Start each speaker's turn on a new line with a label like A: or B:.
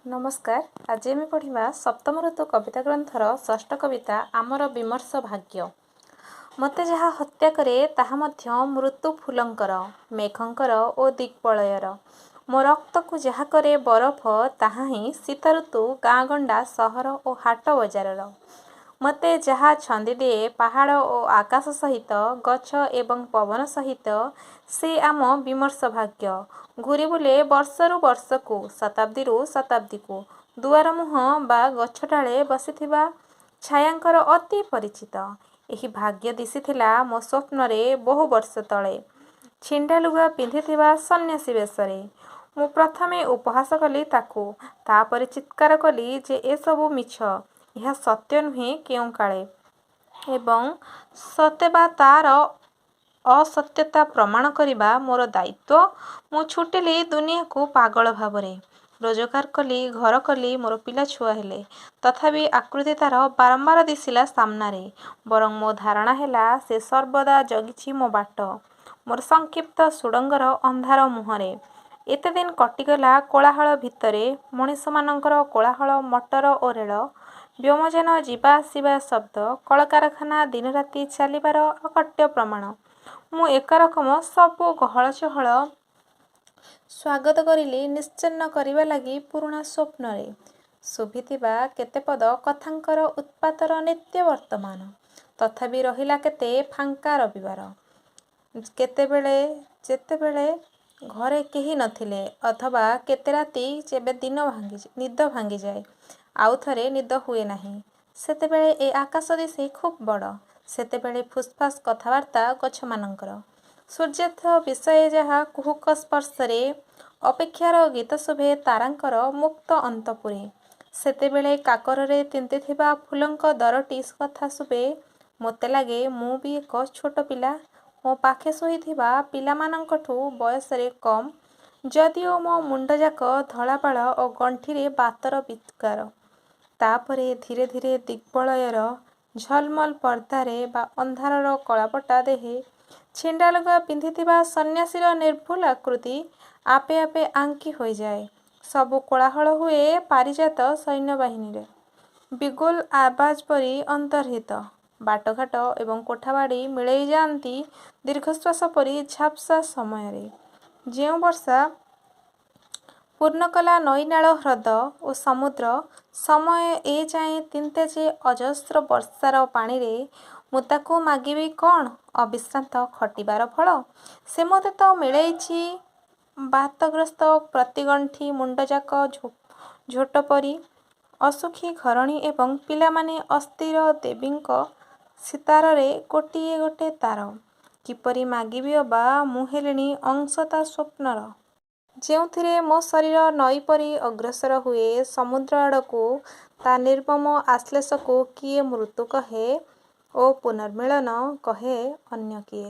A: ନମସ୍କାର। ଆଜି ଆମେ ପଢ଼ିବା ସପ୍ତମ ଋତୁ କବିତା ଗ୍ରନ୍ଥର ଷଷ୍ଠ କବିତା ଆମର ବିମର୍ଷ ଭାଗ୍ୟ। ମୋତେ ଯାହା ହତ୍ୟା କରେ ତାହା ମଧ୍ୟ ମୃତ୍ୟୁ ଫୁଲଙ୍କର, ମେଘଙ୍କର ଓ ଦିଗ୍ବଳୟର। ମୋ ରକ୍ତକୁ ଯାହା କରେ ବରଫ ତାହା ହିଁ ଶୀତଋତୁ ଗାଁ ଗଣ୍ଡା, ସହର ଓ ହାଟ ବଜାରର। ମୋତେ ଯାହା ଛନ୍ଦିଦିଏ ପାହାଡ଼ ଓ ଆକାଶ ସହିତ, ଗଛ ଏବଂ ପବନ ସହିତ, ସେ ଆମ ବିମର୍ଷ ଭାଗ୍ୟ। ଘୂରିବୁଲେ ବର୍ଷରୁ ବର୍ଷକୁ, ଶତାବ୍ଦୀରୁ ଶତାବ୍ଦୀକୁ, ଦୁଆର ମୁହଁ ବା ଗଛଡାଳେ ବସିଥିବା ଛାୟାଙ୍କର ଅତି ପରିଚିତ। ଏହି ଭାଗ୍ୟ ଦିଶିଥିଲା ମୋ ସ୍ୱପ୍ନରେ ବହୁ ବର୍ଷ ତଳେ, ଛିଣ୍ଡା ଲୁଗା ପିନ୍ଧିଥିବା ସନ୍ନ୍ୟାସୀ ବେଶରେ। ମୁଁ ପ୍ରଥମେ ଉପହାସ କଲି ତାକୁ, ତା'ପରେ ଚିତ୍କାର କଲି ଯେ ଏସବୁ ମିଛ, ଏହା ସତ୍ୟ ନୁହେଁ କେଉଁ କାଳେ ଏବଂ ସତେଅବା ତା'ର ଅସତ୍ୟତା ପ୍ରମାଣ କରିବା ମୋର ଦାୟିତ୍ୱ। ମୁଁ ଛୁଟିଲି ଦୁନିଆକୁ ପାଗଳ ଭାବରେ। ରୋଜଗାର କଲି, ଘର କଲି, ମୋର ପିଲାଛୁଆ ହେଲେ। ତଥାପି ଆକୃତି ତା'ର ବାରମ୍ବାର ଦିଶିଲା ସାମ୍ନାରେ। ବରଂ ମୋ ଧାରଣା ହେଲା ସେ ସର୍ବଦା ଜଗିଛି ମୋ ବାଟ, ମୋର ସଂକ୍ଷିପ୍ତ ସୁଡ଼ଙ୍ଗର ଅନ୍ଧାର ମୁହଁରେ। ଏତେଦିନ କଟିଗଲା କୋଳାହଳ ଭିତରେ, ମଣିଷମାନଙ୍କର କୋଳାହଳ, ମଟର ଓ ରେଳ, ବ୍ୟୋମଯାନ ଯିବା ଆସିବା ଶବ୍ଦ, କଳକାରଖାନା ଦିନରାତି ଚାଲିବାର ଅକଟ୍ୟ ପ୍ରମାଣ। ମୁଁ ଏକରକମ ସବୁ ଗହଳଚହଳ ସ୍ୱାଗତ କରିଲି ନିଶ୍ଚିହ୍ନ କରିବା ଲାଗି ପୁରୁଣା ସ୍ୱପ୍ନରେ ଶୁଭିଥିବା କେତେପଦ କଥାଙ୍କର ଉତ୍ପାତର ନିତ୍ୟ ବର୍ତ୍ତମାନ। ତଥାପି ରହିଲା କେତେ ଫାଙ୍କା ରବିବାର, କେତେବେଳେ ଯେତେବେଳେ ଘରେ କେହି ନଥିଲେ, ଅଥବା କେତେ ରାତି ଯେବେ ନିଦ ଭାଙ୍ଗିଯାଏ, ଆଉ ଥରେ ନିଦ ହୁଏ ନାହିଁ। ସେତେବେଳେ ଏ ଆକାଶ ଦିଶେ ଖୁବ୍ ବଡ଼। ସେତେବେଳେ ଫୁସ୍ଫାସ୍ କଥାବାର୍ତ୍ତା ଗଛମାନଙ୍କର। ସୂର୍ଯ୍ୟାସ୍ତ ବିଷୟ ଯାହା କୁହୁକ ସ୍ପର୍ଶରେ, ଅପେକ୍ଷାର ଗୀତ ଶୁଭେ ତାରାଙ୍କର ମୁକ୍ତ ଅନ୍ତଃପୁରେ। ସେତେବେଳେ କାକରରେ ତିନ୍ତିଥିବା ଫୁଲଙ୍କ ଦରଟି କଥା ଶୁଭେ। ମୋତେ ଲାଗେ ମୁଁ ବି ଏକ ଛୋଟ ପିଲା, ମୋ ପାଖେ ଶୋଇଥିବା ପିଲାମାନଙ୍କଠୁ ବୟସରେ କମ୍, ଯଦିଓ ମୋ ମୁଣ୍ଡଯାକ ଧଳାବାଳ ଓ ଗଣ୍ଠିରେ ବାତର ବିକାର। ତା'ପରେ ଧୀରେ ଧୀରେ ଦିଗ୍ବଳୟର ଝଲମଲ ପର୍ଦ୍ଦାରେ ବା ଅନ୍ଧାରର କଳାପଟା ଦେହେ ଛିଣ୍ଡା ଲୁଗା ପିନ୍ଧିଥିବା ସନ୍ନ୍ୟାସୀର ନିର୍ଭୁଲ ଆକୃତି ଆପେ ଆପେ ଆଙ୍କି ହୋଇଯାଏ। ସବୁ କୋଳାହଳ ହୁଏ ପାରିଜାତ ସୈନ୍ୟବାହିନୀର ବିଗୁଲ ଆବାଜ ପରି ଅନ୍ତର୍ହିତ। ବାଟଘାଟ ଏବଂ କୋଠାବାଡ଼ି ମିଳେଇ ଯାଆନ୍ତି ଦୀର୍ଘଶ୍ୱାସ ପରି ଝାପ୍ସା ସମୟରେ। ଯେଉଁ ବର୍ଷା ପୂର୍ଣ୍ଣ କଲା ନଈନାଳ, ହ୍ରଦ ଓ ସମୁଦ୍ର, ସମୟ ଏଯାଏ ତିନ୍ତେ ଯେ ଅଜସ୍ର ବର୍ଷାର ପାଣିରେ, ମୁଁ ତାକୁ ମାଗିବି କ'ଣ ଅବିଶ୍ରାନ୍ତ ଖଟିବାର ଫଳ? ସେ ମୋତେ ତ ମିଳେଇଛି ବାତଗ୍ରସ୍ତ ପ୍ରତିଗଣ୍ଠି, ମୁଣ୍ଡଯାକ ଝୋଟ ପରି ଅସୁଖୀ ଘରଣୀ ଏବଂ ପିଲାମାନେ ଅସ୍ଥିର ଦେବୀଙ୍କ ସିତାରରେ ଗୋଟିଏ ଗୋଟେ ତାର। କିପରି ମାଗିବି ଅବା ମୁଁ ହେଲିଣି ଅଂଶ ତା' ସ୍ୱପ୍ନର। ଯେଉଁଥିରେ ମୋ ଶରୀର ନଈ ପରି ଅଗ୍ରସର ହୁଏ ସମୁଦ୍ର ଆଡ଼କୁ। ତା' ନିର୍ମମ ଆଶ୍ଳେଷକୁ କିଏ ମୃତ୍ୟୁ କହେ ଓ ପୁନର୍ମିଳନ କହେ ଅନ୍ୟ କିଏ।